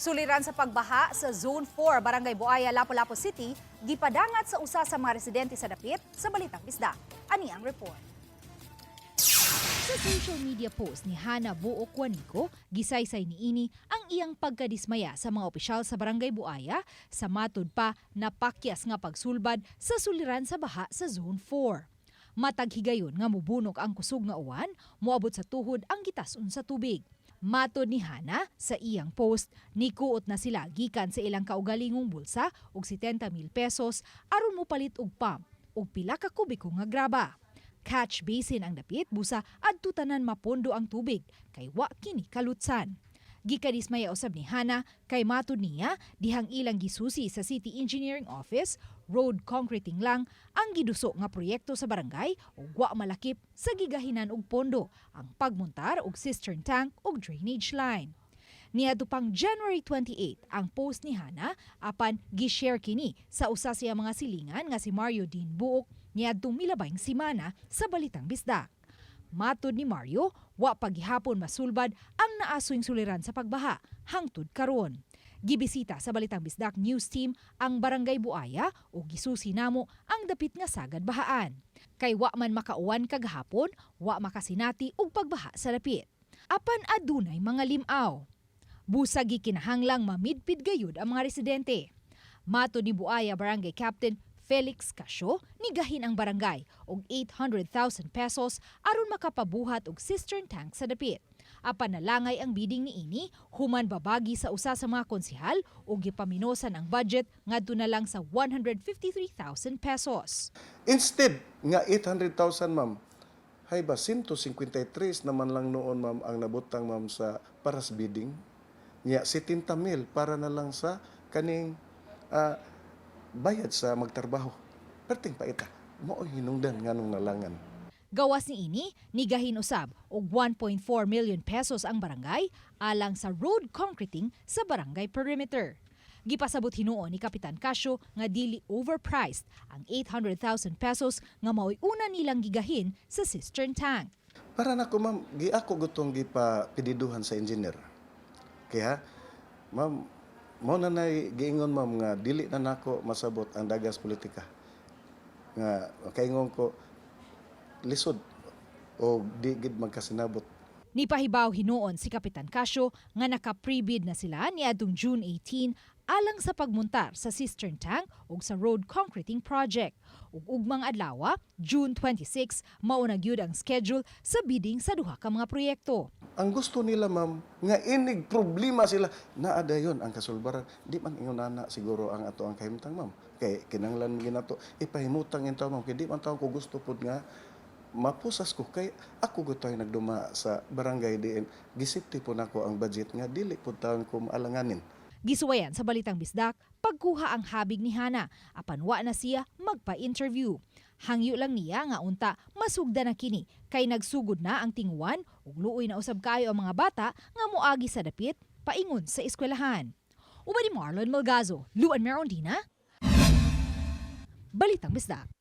Suliran sa pagbaha sa Zone 4, Barangay Buaya, Lapu-Lapu City, gipadangat sa usa sa mga residente sa dapit sa Balitang Bisdak. Ani ang report. Sa social media post ni Hana Buok Juanico, gisaysay niini ang iyang pagkadismaya sa mga opisyal sa Barangay Buaya sa matud pa napakyas nga pagsulbad sa suliran sa baha sa Zone 4. Matag higayon nga mubunok ang kusog nga uwan, moabot sa tuhod ang gitason sa tubig. Matod ni Hana sa iyang post, nikuot na sila gikan sa ilang kaugalingong bulsa og 70 mil pesos aron mopalit og pump ug pila ka kubiko nga graba. Catch basin ang dapit busa adto tanan mapondo ang tubig kay wa kini kalutsan. Gikadismaya usab ni Hana kay matud niya dihang ilang gisusi sa City Engineering Office, road concreting lang ang giduso nga proyekto sa barangay ug wa malakip sa gigahinan og pondo ang pagmuntar og cistern tank ug drainage line. Niadto pang January 28 ang post ni Hana, apan gi-share kini sa usa siya mga silingan nga si Mario Dean Buok niadtong milabayng simana sa Balitang Bisdak. Matod ni Mario, wa paghihapon masulbad ang naasoy suliran sa pagbaha hangtod karon. Gibisita sa Balitang Bisdak News Team ang Barangay Buaya ug gisusi namo ang dapit nga sagad bahaan. Kay wa man makauwan kagahapon, wa makasinati og pagbaha sa dapit. Apan adunay mga limaw. Busa gikinahanglang mamidpid gayud ang mga residente. Matod ni Buaya Barangay Captain Felix Casio, nigahin ang barangay og 800,000 pesos aron makapabuhat og cistern tank sa dapit. Apan nalangay ang bidding niini human babagi sa usa sa mga konsehal ug gipaminosan ang budget ngadto na lang sa 153,000 pesos. Instead nga 800,000, ma'am, hay ba 153 naman lang noon, ma'am, ang nabutang, ma'am, sa para sa bidding. Nya 70 mil para na lang sa kaning bayad sa magtrabaho. Perting paita. Mao hinungdan nganong nalangan. Gawas niini, nigahin usab og 1.4 million pesos ang barangay alang sa road concreting sa barangay perimeter. Gipasabot hinuon ni Kapitan Casio nga dili overpriced ang 800,000 pesos nga mao'y una nilang gigahin sa cistern tank. Para nako, ma'am, gi ako gutong gipa pididuhan sa engineer. Kaya ma'am, mao na nay giingon, ma'am, nga dili na nako masabot ang dagas politika. Nga kaingon ko lisod o di gid magkasinabot. Nipahibaw hinuon si Kapitan Casio nga naka-pre-bid na sila niadtong June 18 alang sa pagmuntar sa cistern tank ug sa road concreting project. Ug ugmang adlaw, June 26, mao na gyud ang schedule sa bidding sa duha ka mga proyekto. Ang gusto nila, ma'am, nga inig problema sila, naa dayon ang kasulbaran. Di man ingon ana siguro ang ato ang kahimtang, ma'am. Kay kinahanglan ginato ipahimutang into, ma'am, kay di man tawo ko gusto pud nga mapusas ko kay ako gusto ay nagduma sa barangay diin gisipti po nako ang budget nga dili pud taon ko maalanganin. Gisuwayan sa Balitang Bisdak pagkuha ang habig ni Hana apan wa na siya magpa-interview. Hangyo lang niya nga unta masugda na kini kay nagsugod na ang tinguwan ug luoy na usab kaayo ang mga bata nga moagi sa dapit paingon sa eskwelahan. Uban ni Marlon Malgazo, Luan Merondina, Balitang Bisdak.